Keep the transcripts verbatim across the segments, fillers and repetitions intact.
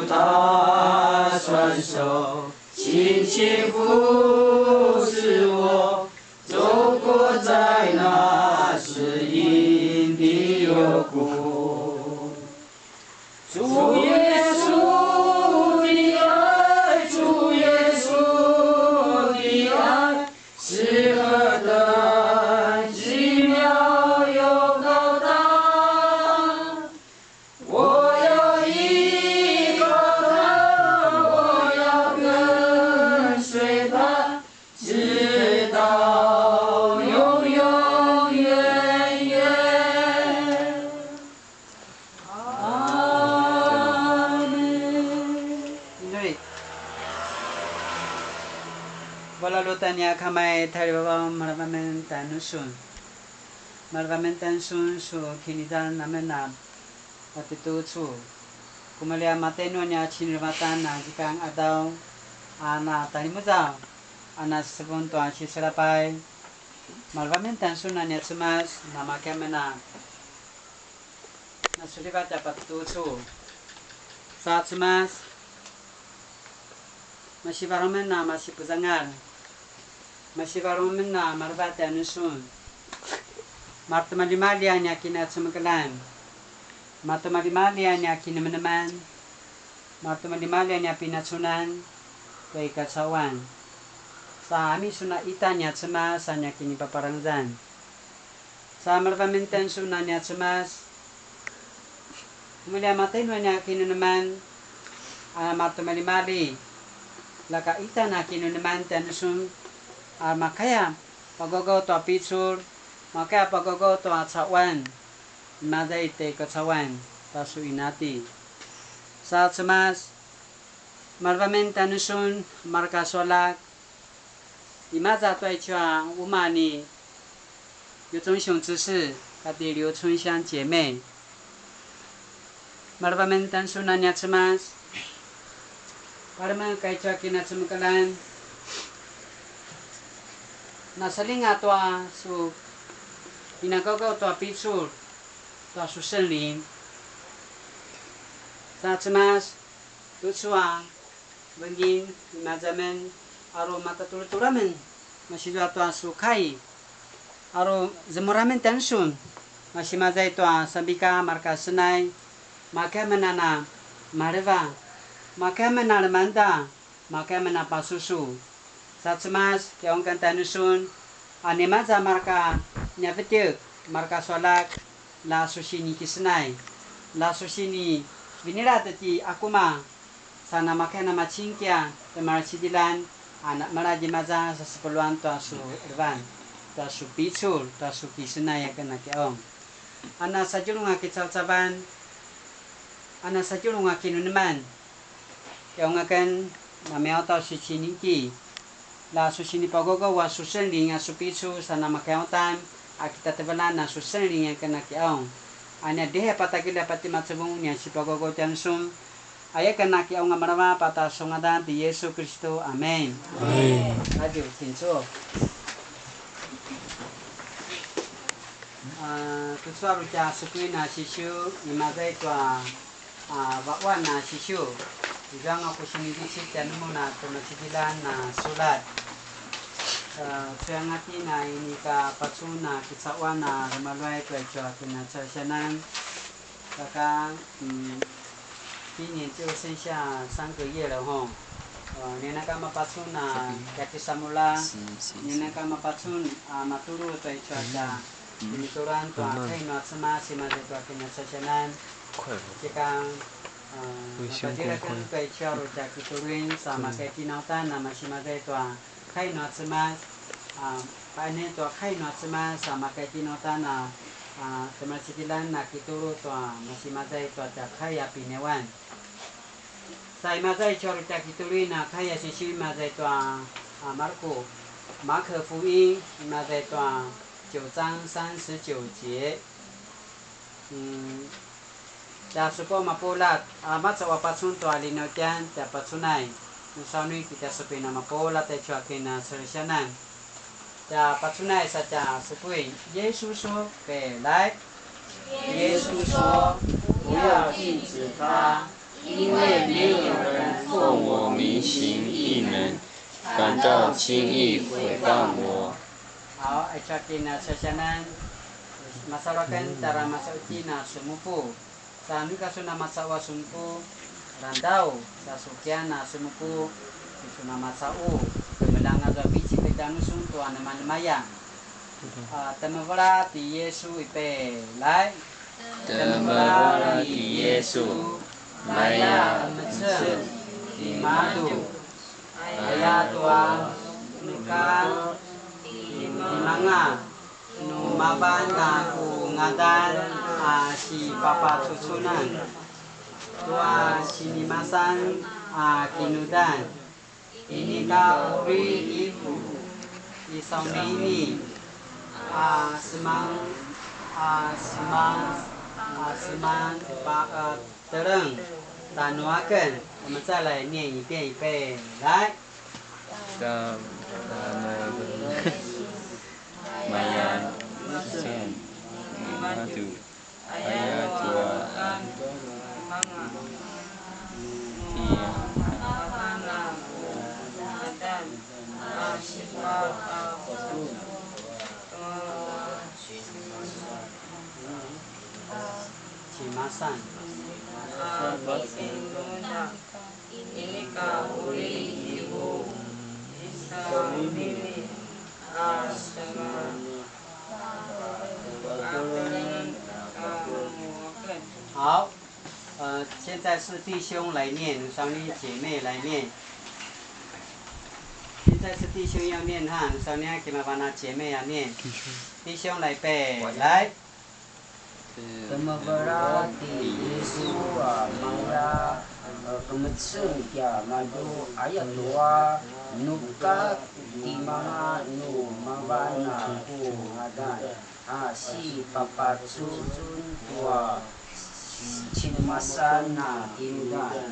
他双手轻轻扶持我，走过在那死荫的幽谷。主耶稣的爱，主耶稣的爱，是何等奇妙又高大。 我要依靠他，我要跟随他，直到永永远远。阿门。Inu. Valalutan nia kamay talivavam, malavamen tanusun. Malavamen tanusun su kinizan amen a patitucu. Kumalji a matenu a nia cinelevatan a zikang qadaw a na talimuzaw a na sevung tua siselapay. Malavamen tanusun a nia Cemas, na makiamen a na sulivat a patitucu. Sa Cemas, masi varung amen a masi puzangal. Masi varung amen a maleva tanusun. Maretimaljimalji a nia kinacemekeljan. Maretimaljimalji a nia kinemeneman. Maretimaljimalji a nia pinacunan tua i kacauan. Sa amin sun a ita nia Cemas a nia kinipaparangezan. Sa malavamen tanusun a nia Cemas. Kumalji a matenu a nia kinemeneman a maretimaljimalji. Laka ita na kinemeneman tanusun a makaya pagawgaw tua picul, makaya pagawgaw tua cauan. Imaza i tua i kacauan ta su inati. Sa Cemas, malavamen tanusun, mareka su aljak, imaza tua aicu a umaq ni 游忠雄执事 kati 刘春香姐妹. Malavamen tanusun a nia Cemas. Palemek aicu a kinacemekeljan. Na saljinga tua su kinagawgaw tua picul tua su 圣灵. Sa Cemas, tucu a vengin, imaza amen, aru matatulutulu amen, masi zua tua su kai, aru zemura amen tanusun, masi maza i tua sabika mareka senai, makaya amen a na maleva, makaya amen a lemangeda, makaya amen a pasusu. Sa Cemas, kiqaung aken tanusun, a nimaza mareka nia vetjek, mareka su aljak, la su sinikisenai, la su sinivinilad ti akuma, sa namakaya namacingki a temalacitilan, a na-, maljimaza sa sepuluan tua su levan, tua su picul, tua su kisenai aken a kiqaung. A na satjulung a kicavacavan, a na satjulung a kinemeneman, kiqaung aken, na miautaw su ciniki, la su sinipagawgaw a su 圣灵 a su picul sa namakaya uta a kitatevelan a su 圣灵 aken a kiqaung. A nia dehe a patagilj a patimacevung nia sipagawgaw tjanusun, aya aken a kiqaung a maleva pata su ngadan ti Yesu Kristu. Amen. Amen. Adio, kincu. A, tucu a uri tja supuin a sisiu, imaza i tua a, vaquan a sisiu. Izua nga ku sinivecik tjanumun a temacitilan a sulat. A, cuyangatjen a inika pacun a kicaquan a remaluay tua icu a kinacalisianan. Saka, mm, 今年就剩下三個月了吼。 A, ninaka mapacun a kisamulja, ninaka mapacun a matulu tua icu a tja kinituluan tua kai nua Cemas, imaza i tua kinacalisianan. Kika, a, napatjiraken tua icu a uri tja kituluin sa makaya kinautayan a masi maza i tua kai nua Cemas, a, paene tua kai nua Cemas sa makaya kinautayan a, a, temacitilan a kitulu tua masi maza i tua tja kai a piniawan. Sa imaza i tua uri tja kituluin a kai a sisiu imaza i tua, a, Marku, 馬可福音, imaza i tua 九章三十九節. Mm, tja supu mapuljat, a, macaqu a pacun tua linautjan tja pacunay. Nusauni ki tja supuin a mapuljat aicu a kinacalisianan. Tja pacunay sa tja supuin, 耶稣说，给来。耶稣说，不要禁止他，因为没有人奉我名行异能，反倒轻易毁谤我。好, aicu a kinacalisianan, masalu aken tjara macaqu itjen a semupu. Sa nu ka su namacaqu a semupu, langedau, sa su kian a semupu, su namacaqu, kemeljang azua vecik tjanusun tua nemanemaya. A, temevela ti Yesu i pelailai. Temevela ti Yesu, maya emeceng timadju. Ayatua neka timanga nu mavan a ku ngadan a sipapacucunan tua sinimasan a kinudan. Inika uri ivu i saunini a seman, a seman, a seman pa, a, teleng. Tjanuaken, 我们再来念一遍，预备，来。 Sa, sa, maya, sen, matu, aya tua, iya. Cimasan. Inika uri ivu i saunini a seman. 好，呃，现在是弟兄来念，nu sauni 姐妹来念。现在是弟兄要念哈，nu sauni 啊，给麻烦啊姐妹啊念。弟兄来背，来。 Temevela ti Yesu a maya, e, kemeceng tiamadju, ayatua neka timanga nu mavan a ku ngadan a sipapacucun tua sinimasan a kinudan.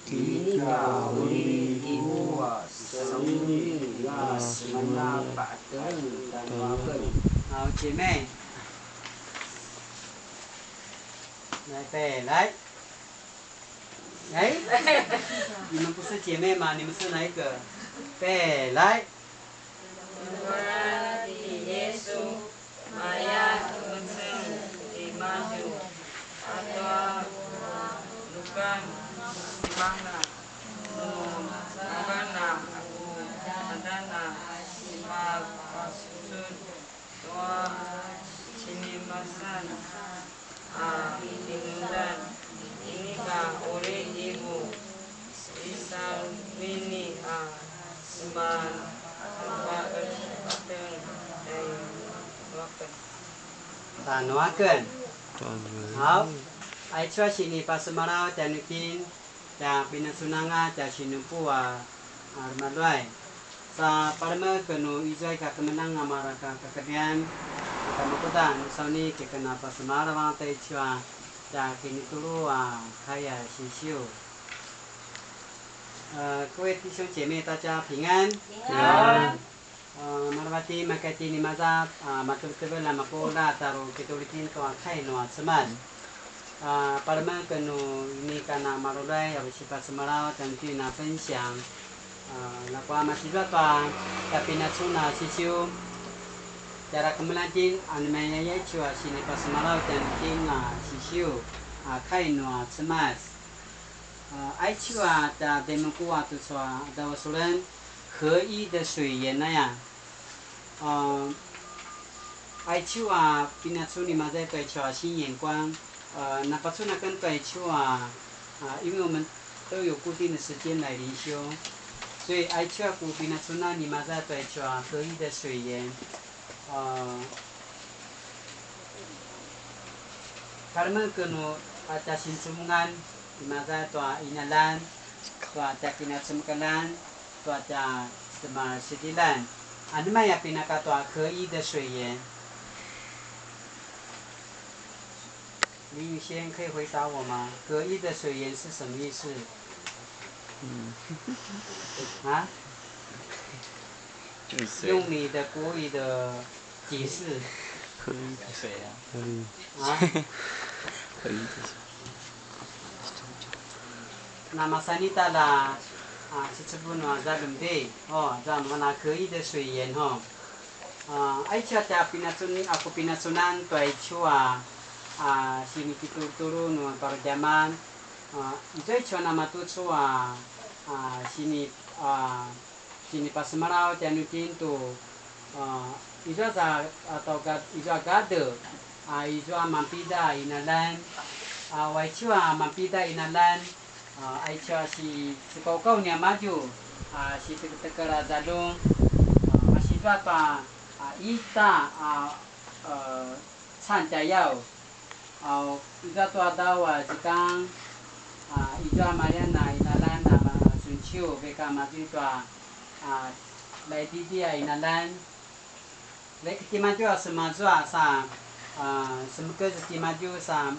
Inika uri ivu a saunini a seman a paqetjez tjanuaken. 好，姐妹。来，背，来。哎，你们不是姐妹吗？你们是哪一个？背，来。 Temevela ti Yesu, maya kemeceng timadju, ayatua neka timanga nu mavan a ku ngadan a sipapacucun tua sinimasan a kinudan. Inika uri ivu i saunini a seman a paqetjez tjanuaken. Tjanuaken. 好, aicu a sinipasemalaw tjanuitjen, tja pinacunanga tja sinupu a, a, remaljuay. Sa palemek nu izua ika kemeljang a mareka kakedrian, ika makuda, nu sauni kikena pasemalaw anga taicu a tja kinitulu a kai a sisiu. 呃，各位弟兄姐妹，大家平安。平安。 A, maleva itjen, maka itjen imaza, a, matevetevelj a mapuljat a uri kitulu itjen tua kai nua Cemas. A, palemek nu inika na malulay a uri sipasemalaw tjanuitjen a 分享. A, ljakua masizua tua tja pinacun a sisiu. Tjara kemeljang itjen a namayayay aicu a sinipasemalaw tjanuitjen a sisiu, a, kai nua Cemas. A, aicu a tja demekuq a tucu a qadaw a sulen, 合一的水源 aya. A, aicu a pinacun imaza i tua aicu a 新眼光, a, napacun aken tua aicu a, a, 因为我们都有固定的时间来灵修, 所以 aicu a ku pinacunan imaza i tua aicu a 合一的水源. A, palemek nu, a, tja sincumungan, imaza tua qinaljan, tua tja kinacemekeljan, tua tja semasedilan. Anema a pinaka tua 合一的水源? 林宇轩可以回答我吗？合一的水源是什么意思？嗯。啊？就是水。用你的国语的解释。合一的水啊。合一。啊？合一的水。Namasan ita la, a, cicevun nua zaljum di, o, aza mana 可以的水源 ho. A, aicu a tja pinacun, a ku pinacunan tua aicu a, a, sinipitulutulu nua parutjaman, a, izua aicu a namatucu a, a, sini, a, sinipasemalaw tjanuitjen tu, a, izua za, a, tauka, izua gade, a, izua manpida inalan, a, vaicu a manpida inalan, a, aicu a si, sikaukaw niamadju, a, siteketekel a zaljum, a, masizua tua, a, ita, a, a, 参加要, a, izua tua dau a zikang, a, izua malian a inalan a ma-, sunciu, veka mazi tua, a, laididi a inalan. Leki timadju a semazua sa, a, semekez timadju sa,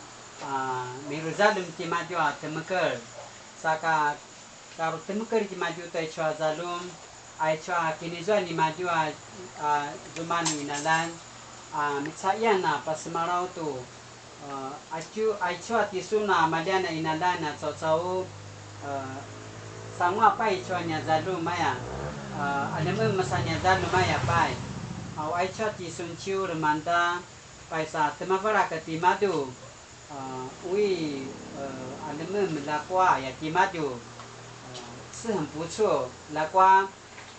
a, miruzaljum timadju a temekel. Saka, karu temekel timadju tua aicu a zaljum, aicu a kinizua nimadju a, a, zuma ni inalan, a, micaiyan a pasemalaw tu, a, aicu, aicu a tisun a malian a inalan a caucau, a, sanguaq pai aicu a nia zaljum aya, a, anemen masa nia zaljum aya pai, a, aicu a tisunciu lemangda, pai sa temavelak timadju, a, ui, a, anemen ljakua aya timadju, a, 是很不错 ljakua,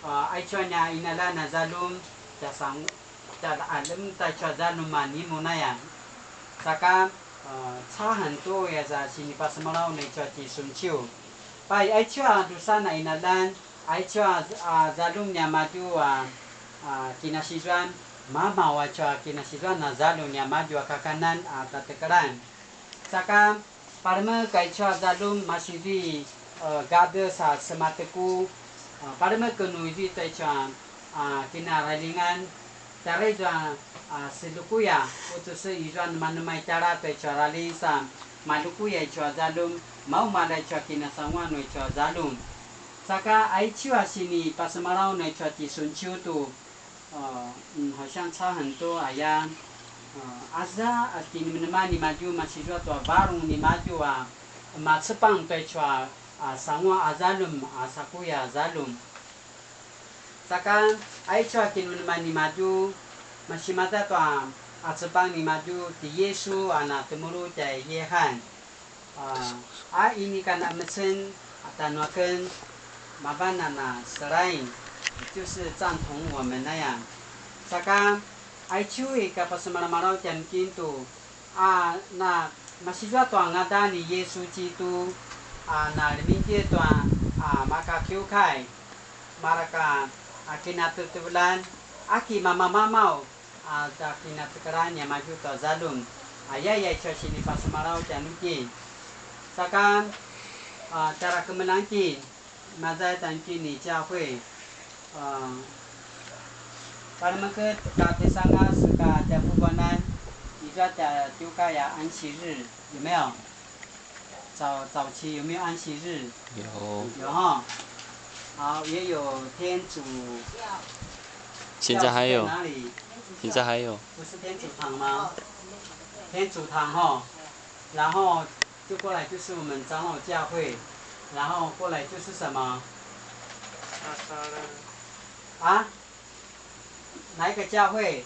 a, aicu a nia inalan a zaljum, tja sang-, tja alem ta aicu a zaljum a nimun aya. Saka, a, 差很多 aya za sinipasemalaw na aicu a tisunciu. Pai aicu a drusa na inalan, aicu a, a, zaljum niamadju a, a, kinasizuan, mamaw aicu a kinasizuan a zaljum niamadju a kakanan a tatekelan. Saka, palemek aicu a zaljum masizui, a, gade sa semateku, a, palemek nu izui tua aicu a, a, kinaralingan, tjara izua, a, selukuya, utus izua nemanemay tjara tua aicu a raling sa, malukuya aicu a zaljum, maumalj aicu a kinasanguan nu aicu a zaljum. Saka aicu a sinipasemalaw nu aicu a tisunciu tu, a, mm, 好像差很多 aya, a, aza a kinemeneman nimadju masizua tua varung nimadju a macepang tua aicu a, a, sanguaq a zaljum, a, sakuya a zaljum. Saka, aicu a kinemeneman nimadju, masi mata tua, a, cepang nimadju ti Yesu a na temulu tjai Yehan. A, a inika na emecen, a, tanuaken, mavan a na selain, 就是赞同我们那样. Saka, aicu i ka pasemalamalaw tjanuitjen tu, a, na, masizua tua ngadan ni Yesu Kitu, a, na lemingdje tua, a, maka kiukai, mareka, a, kinatetevelan, a, ki mamamamaw, a, tja kinatekelan niamadju tua zaljum, a, aya, aya aicu a sinipasemalaw tjanuitjen. Saka, a, tjara kemeljang itjen, maza i tjanuitjen ni 教会, a, palemek ka tjaisangas ka tja kukuanan, izua tja kiukai a 安息日, 有没有? 早，早期有没有安息日？有。有哈。好，也有天主教。现在还有。在哪里？现在还有。不是天主堂吗？天主堂哈。然后就过来就是我们长老教会，然后过来就是什么？啊？哪一个教会？